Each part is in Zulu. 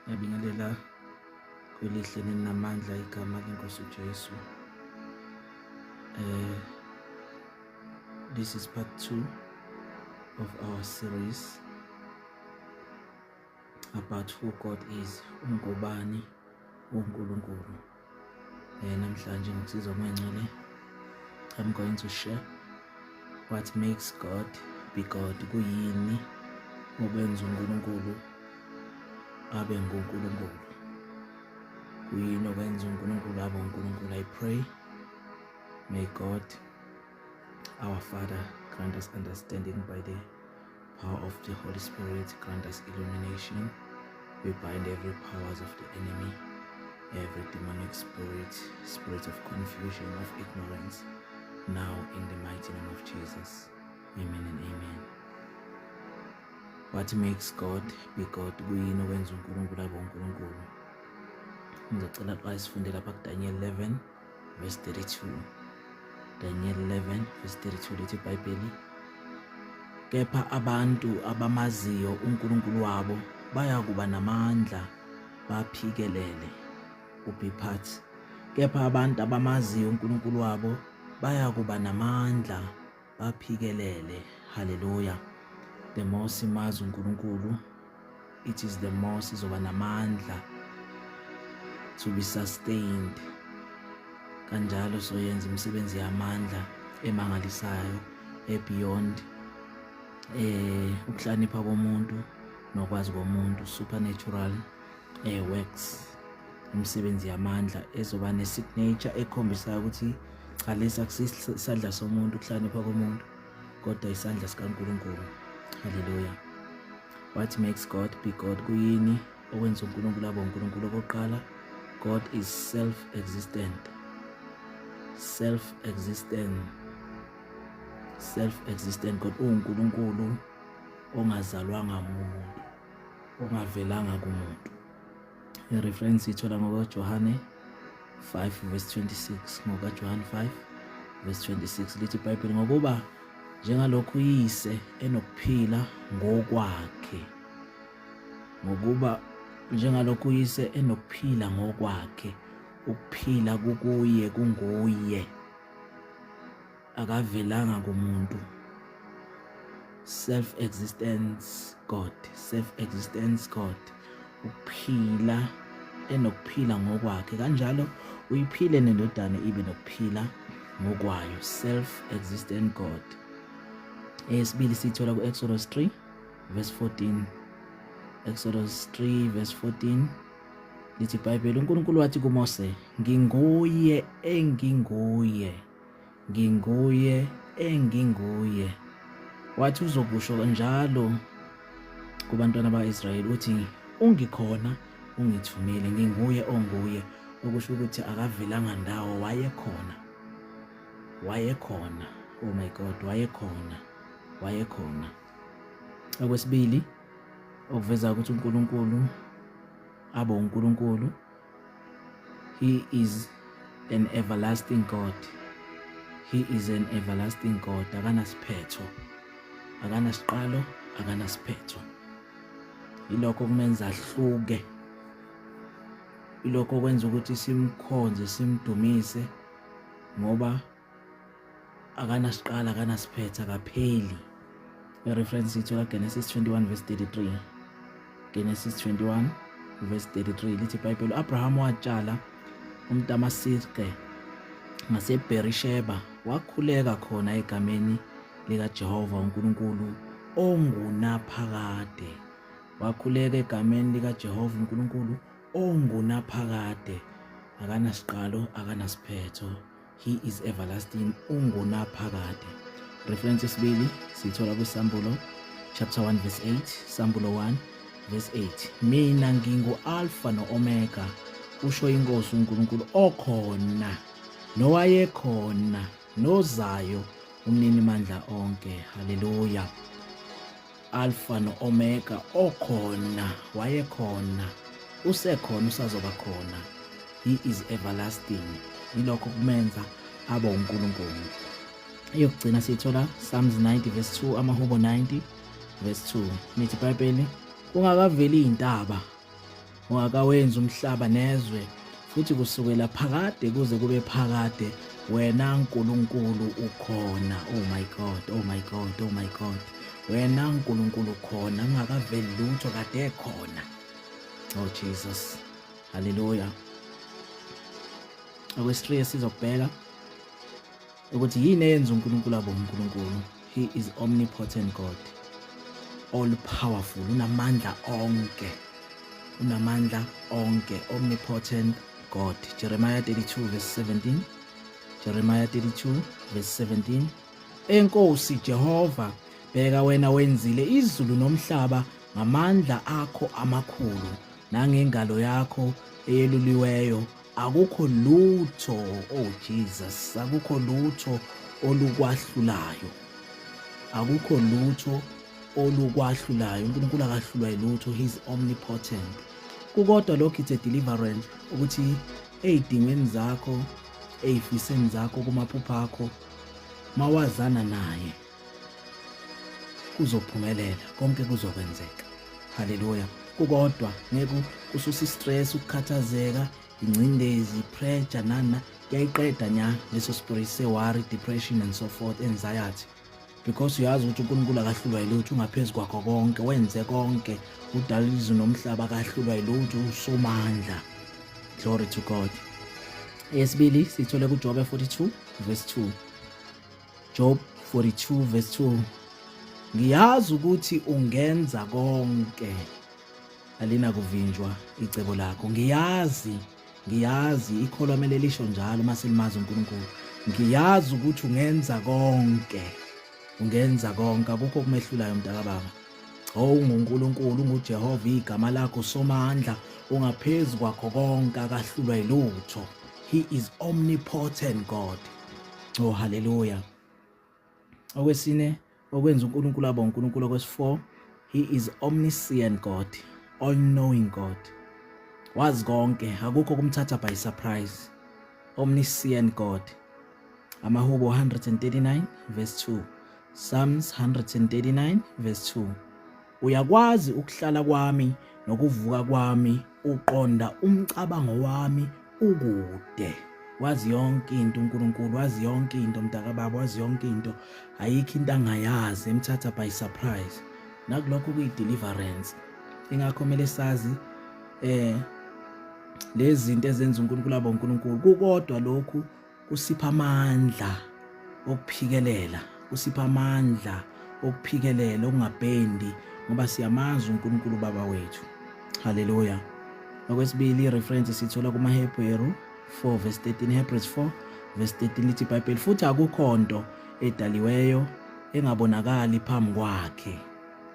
Ngiyabingelela kwelihle nelinamandla igama lenkosi uJesu. This is part 2 of our series about who God is, ungubani uNkulunkulu. Namhlanje ngokusiza uMangcwele, I'm going to share what makes God be God. Kuyini okwenza uNkulunkulu abe nguNkulunkulu? Kuyini okwenza uNkulunkulu abe uNkulunkulu? I pray may God our Father grant us understanding by the power of the Holy Spirit, grant us illumination. We bind every powers of the enemy, every demonic spirit, spirit of confusion, of ignorance, now in the mighty name of Jesus. Amen and amen. What makes God be God? Kuyini okwenza uNkulunkulu abe uNkulunkulu? Ngizocela xa sifunde lapha kuDaniel 11 verse 32. Daniel 11 verse 32 lithi iBhayibheli, kepha abantu abamaziyo uNkulunkulu wabo bayakuba namandla baphikelele. Ubi part. Kepha abantu abamaziyo uNkulunkulu wabo bayakuba namandla baphikelele. Haleluya. The more simazi uNkulunkulu, it is the more sizoba namandla to be sustained. Kanjalo soyenza imisebenzi yamandla emangalisayo, ebeyond ukuhlakanipha komuntu nokwazi komuntu, supernatural works, imisebenzi yamandla ezoba nesignature ekhombisayo ukuthi cha, lesi akusisandla somuntu, ukuhlakanipha komuntu, kodwa isandla sikaNkulunkulu. Haleluya. What makes God be God? Kuyini okwenza uNkulunkulu abe uNkulunkulu? Okokuqala, God is self-existent. Self-existent. Self-existent God, uNkulunkulu ongazalwanga umuntu, ongavelanga kumuntu. I-reference ithola ngokaJohane 5 verse 26. NgokaJohane 5 verse 26 lithi iBhayibheli, ngokuba njengalokhu uyise enokuphila ngokwakhe, ngokuba njengalokhu uyise enokuphila ngokwakhe, ukuphila kukuye, kunguye, akavelanga kumuntu. Self existence God, self existence God, ukuphila enokuphila ngokwakhe, kanjalo uyiphile nendodana ibe nokuphila ngokwayo. Self existent God. Eyesibili siyithola ku-Exodus 3 verse 14. Exodus 3 verse 14 lithi iBhayibheli, uNkulunkulu wathi kuMose, nginguye enginguye, nginguye enginguye. Wathi uzokusho kanjalo kubantwana ba-Israyeli, uthi ungikhona ungithumile, nginguye onguye, okusho ukuthi akavelanga ndawo, wayekhona, wayekhona. Oh my God, wayekhona, wayekhona. Okwesibili okuveza ukuthi uNkulunkulu abe uNkulunkulu, he is an everlasting God. He is an everlasting God. Akanasiphetho, akanasiqalo, akanasiphetho. Yilokho kumenza ahluke, ilokho kwenza ukuthi simkhonze, simdumise, ngoba akanasiqala, akanasiphetho, akapheli. I-reference ithola Genesis 21 verse 33. Genesis 21 verse 33 lithi iBhayibheli, Abraham watshala umtamasirke ngaseBerisheba, wakhuleka khona egameni likaJehova uNkulunkulu ongunaphakade. Wakhuleka egameni likaJehova uNkulunkulu ongunaphakade, akanasiqalo, akanasiphetho. He is everlasting, ungunaphakade. Reference yesibili siyithola kwiSambulo chapter 1 verse 8. Sambulo 1 verse 8, mina ngingu-Alpha no-Omega, usho iNkosi uNkulunkulu, okhona nowayekhona nozayo, umnini mandla onke. Haleluya. Alpha no-Omega, okhona, wayekhona, usekhona, usazoba khona. He is everlasting. Yilokho kumenza abe uNkulunkulu. Eyokugcina siyithola Psalms 90 verse 2, amahubo 90 verse 2. Nithi iBhayibheli, kungakaveli iy'ntaba Ungakawenzi umhlaba nezwe, futhi kusukela phakade kuze kube phakade, wena Nkulunkulu ukhona. Oh my God, oh my God, oh my God. Wena Nkulunkulu ukhona, ungakaveli lutho kade khona. Oh Jesus. Hallelujah. Okwesi-3 sizokubheka ukuthi yini eyenza uNkulunkulu abe uNkulunkulu. He is omnipotent God, all powerful, unamandla onke, unamandla onke, omnipotent God. Jeremiah 32 verse 17, Jeremiah 32 verse 17. Enkosi Jehova, bheka wena wenzile izulu nomhlaba ngamandla akho amakhulu nangengalo yakho eyeluliweyo. Akukho lutho, oh Jesus, akukho lutho olukwahlulayo, akukho lutho olukwahlulayo. uNkulunkulu akahlulwa yilutho, he is omnipotent. Kukodwa lokho, it's a deliverance ukuthi ey'dingweni zakho, ey'fiseni zakho, kumaphupho akho, mawazana naye kuzophumelela konke, kuzokwenzeka. Haleluya. Kukodwa ngeke kususa istress, ukukhathazeka, ingcindezi, pressure, nana kuyayiqeda nya leso spirit se-worry, depression and so forth, anxiety, because uyazi ukuthi uNkulunkulu akahlulwa yilutho, ungaphezu kwakho konke, wenze konke, udala izulu nomhlaba, akahlulwa yilutho, usomandla. Glory to God. Eyesibili sithole kuJobe 42 verse 2. Job 42 verse 2. Ngiyazi ukuthi ungenza konke, alinakuvinjwa icebo lakho. Ngiyazi, ngiyazi, ikholwa kumele lisho njalo uma selimazi uNkulunkulu. Ngiyazi ukuthi ungenza konke, ungenza konke, akukho okumehlulayo mntakababa. Oh, unguNkulunkulu, unguJehova igama lakho, Somandla, ungaphezu kwakho konke, akahlulwa yilutho. He is omnipotent God. Oh hallelujah. Okwesine okwenza uNkulunkulu abe uNkulunkulu, okwesi-4, he is omniscient God, all knowing God. Wazi konke, akukho kumthatha by surprise. Omniscient God. Amahubo 139 verse 2. Psalms 139 verse 2. Uyakwazi ukuhlala kwami nokuvuka kwami, uqonda umcabango wami ukude. Wazi yonke into uNkulunkulu, wazi yonke into mntakababa, wazi yonke into. Ayikho into angayazi emthatha by surprise. Nakulokho kuyi-deliverance. Ingakho kumele sazi lezi zinto ezenza uNkulunkulu abe uNkulunkulu. Kukodwa lokhu kusipha amandla okuphikelela, kusipha amandla okuphikelela, okungabhendi, ngoba siyamazi uNkulunkulu Baba wethu. Haleluya. Okwesibili, i-reference sithola kumaHebheru 4 verse 13. Hebrews 4 verse 13 lithi iBhayibheli, futhi akukho nto edaliweyo engabonakali phambi kwakhe,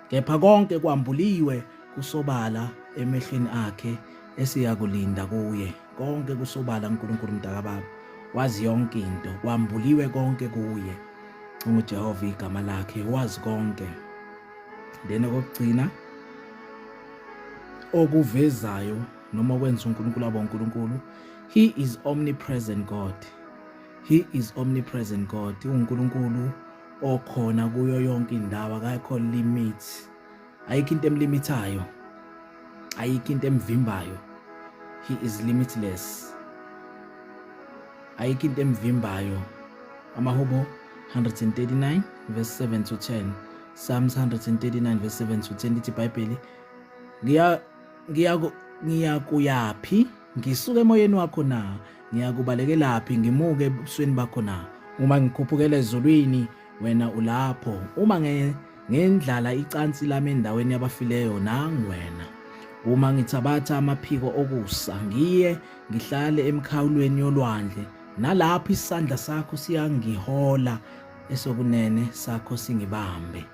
kepha konke kwambuliwe kusobala emehlweni akhe esiyakulinda kuye. Konke kusobala uNkulunkulu mntakababa, wazi yonke into, kwambuliwe konke kuye. UnguJehova igama lakhe, wazi konke. Then okugcina okuvezayo noma okwenza uNkulunkulu abe uNkulunkulu, he is omnipresent God. He is omnipresent God. UNkulunkulu okhona kuyo yonke indawo, akekho limit, ayikho into emlimithayo, ayikho into emvimbayo. He is limitless, ayikho into emvimbayo. Amahubo 139 verse 7 to 10. Psalms 139 verse 7 to 10 lithi iBhayibheli, ngiya ngiya ngiyakuyaphi ngisuke emoyeni wakho na? Ngiyakubalekelaphi ngimuke ebusweni bakho na? Uma ngikhuphukela ezulwini, wena ulapho. Uma ngendlala icansi lami endaweni yabafileyo, nangu wena. Uma ngithabatha amaphiko okusa, ngiye ngihlale emikhawulweni yolwandle, nalapho isandla sakho siyangihola, esokunene sakho singibambe.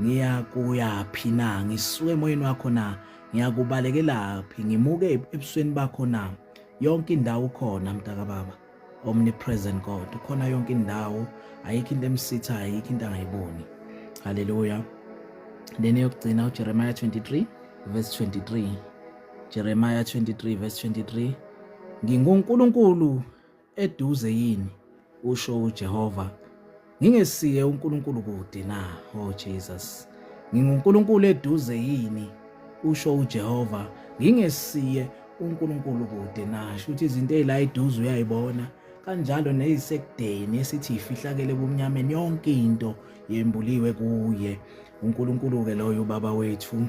Ngiyakuyaphi na ngisuke emoyeni wakho na? Ngiyakubalekelaphi ngimuke ebusweni bakho na? Yonke indawo ukhona mntakababa. Omnipresent God, ukhona yonke indawo, ayikho into emsithayo, ayikho into angayiboni. Haleluya. Then eyokugcina, uJeremiah 23 verse 23. Jeremiah 23 verse 23. NginguNkulunkulu eduze yini, usho uJehova, ngingesiye uNkulunkulu kude na? Oh Jesus. NginguNkulunkulu eduze yini, usho uJehova, Ngingesiye uNkulunkulu kude na? Shuthi izinto ezila eduze uyayibona, kanjalo nezisekudeni esithi ifihlakele ebumnyameni, yonke into yembuliwe kuye. UNkulunkulu-ke loyo ubaba wethu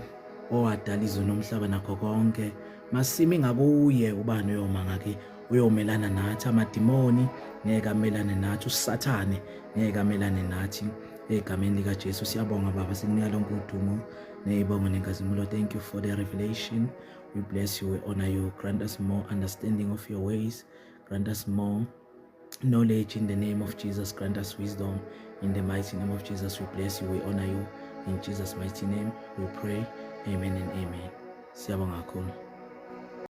owadala izulu nomhlaba nakho konke. Masimi ngakuye, ubani uyoma ngaki uyomelana nathi? Amadimoni ngeke amelane nathi, uSathane ngeke amelane nathi, egameni likaJesu. Siyabonga Baba, sikunika lonke udumo neyibongo nenkazimulo. Thank you for the revelation. We bless you, we honor you. Grant us more understanding of your ways, grant us more knowledge in the name of Jesus. Grant us wisdom in the mighty name of Jesus. We bless you, we honor you. In Jesus' mighty name we pray. Amen and amen. Siyabonga kakhulu.